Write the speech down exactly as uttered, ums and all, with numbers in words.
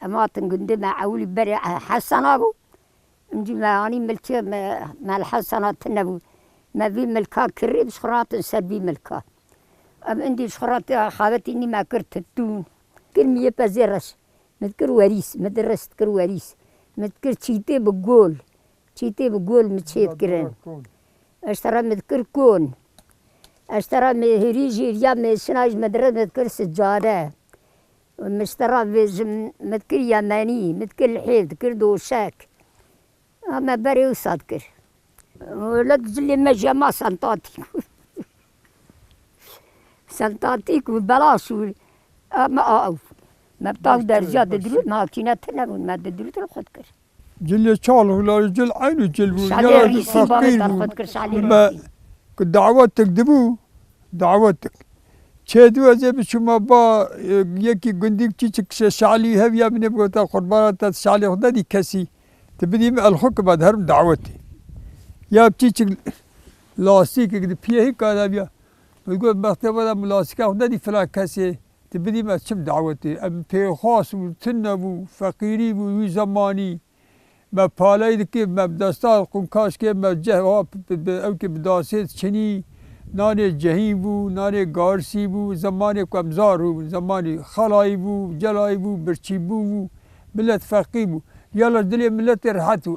Em hatin gundê me ewilî berê Hesena bû. Em cî me anî milkê me, me li Hesena tune bû. Me vî milka kirî, bi xwe hatin ser vî milka. Em indî ji xwe re tê xavetî nî me kir titûn. Kir miyê pezê reş. Min dikir werîs, min di reş dikir werîs. Min dikir çîtê bi gol. Çîtê bi gol min çê dikirin. Ez ji te re min dikir kon. Ez ji te re min hêrî jî hêriya mêşina ji min di re min dikir sicade. Min ji te re vê ji min dikir yemenî, min dikir lihêv, dikir doşek. Em ê berê wisa dikir. Wele cilê me jî hema sentatîk bû. Sentatîk û belaş û em a ew. Me bi taw derziya didirût, makîne tune bûn, me didirût li xwe dikir. Cilê çal û la cil eynû cil bû. Şalê Yala rîsî feqîr bavê bû. Xwe dikir, şalê Me rîsî. Ku dawetik dibû, dawetik. Çêdû ez ê biçûma ba, e, yekî gundî çîçik şe-, şalî heviya min ê bigota qurbana te şalê xwe nedî kesî. Tu bidî min el xwe kiba herim dawetê. Ya çîçik lastîkek di piyê hî kadaviya. Min got bextê veda min lastîka xwe nedî filan kesê. Tu bidî me çim dawetê. Em pêxwas bû, tune bû, feqîrî bû, wî zemanî. Me paley dikir, me bi desta qunkaş kir, me ceh, ha, bi, bi, ew ki bi dasê çinî, nanê cehîn bû, nanê garsî bû, zemanê ku em zar bû, zemanê xelayî bû, celayî bû, birçî bû bû, milet feqî bû. Yala dilê miletê rehet bû.